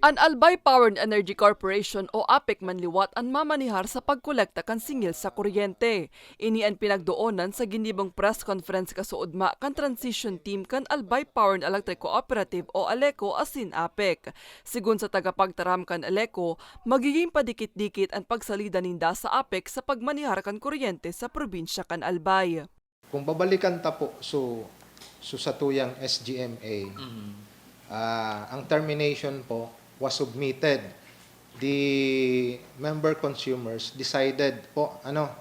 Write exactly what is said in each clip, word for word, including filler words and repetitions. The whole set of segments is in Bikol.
An Albay Power and Energy Corporation o APEC man liwat an mamanihar sa pagkolekta kan singil sa kuryente. Ini an pinagdoonan sa ginibong press conference kasuodma kan transition team kan Albay Power and Electric Cooperative o ALECO asin APEC. Sigon sa tagapagtaram kan ALECO, magiging padikit-dikit an pagsalida ninda sa APEC sa pagmanihar kan kuryente sa probinsya kan Albay. Kung babalikan ta po so, so satuyang S G M A, ah, ang termination po was submitted. The member consumers decided po, ano,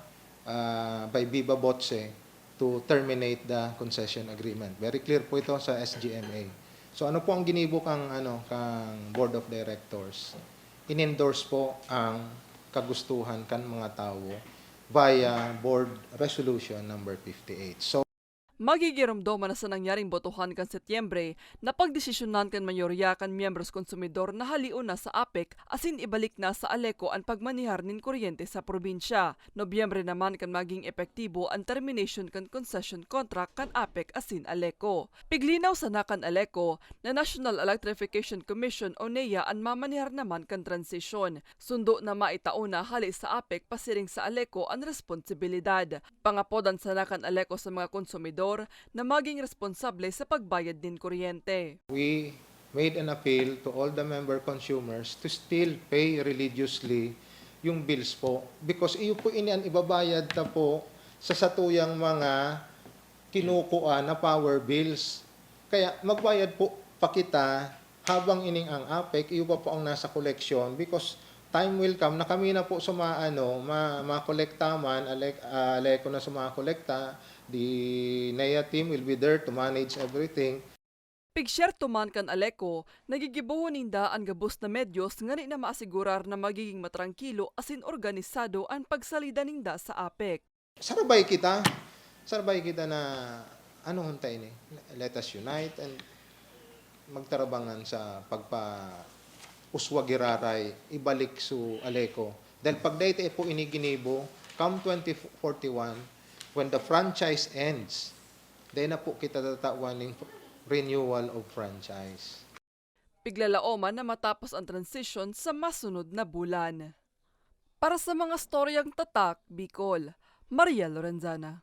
ah, by viva voce to terminate the concession agreement. Very clear po ito sa S G M A. So ano po ang ginibo kang, ano, kang Board of Directors? In-endorse po ang kagustuhan kan mga tawo via Board Resolution number fifty-eight. So, Magigiromdoman na sa nangyaring botohan kan Setyembre na pagdesisyonan kan mayorya kan miyembros konsumidor na halion na sa APEC asin ibalik na sa ALECO an pagmanihar nin kuryente sa probinsya. Nobyembre naman kan maging epektibo an termination kan concession contract kan APEC asin ALECO. Piglinaw sana kan ALECO na National Electrification Commission o NEA an mamanihar naman kan transisyon. Sundo na maitao na hali sa APEC pasiring sa ALECO an responsibilidad. Pangapodan sana kan ALECO sa mga konsumidor na maging responsable sa pagbayad nin kuryente. We made an appeal to all the member consumers to still pay religiously yung bills po. Because iyo po ini an ibabayad ta po sa satuyang mga kinukuha na power bills. Kaya magbayad po pa kita habang ining ang APEC, iyo pa po ang nasa koleksyon because time will come na kami na po sa mga ano, ma, makolekta man, alek, ah, aleko na sa mga kolekta, the NEA team will be there to manage everything. Pigsyerto man kan ALECO, nagigibohon ninda an gabos na medyos ngani na maasigurar na magiging matrangkilo asin organisado an pagsalida ninda sa APEC. Sarabay kita, sarabay kita na ano hunta ini, let us unite and magtarabangan sa pagpa uswag giraray, ibalik su ALECO. Dahil pag dai ta po ini ginibo, come twenty forty-one, when the franchise ends, dai na po kita tatawan ning renewal of franchise. Piglalaoman na matapos ang transition sa masunod na bulan. Para sa mga storyang tatak, Bicol, Maria Lorenzana.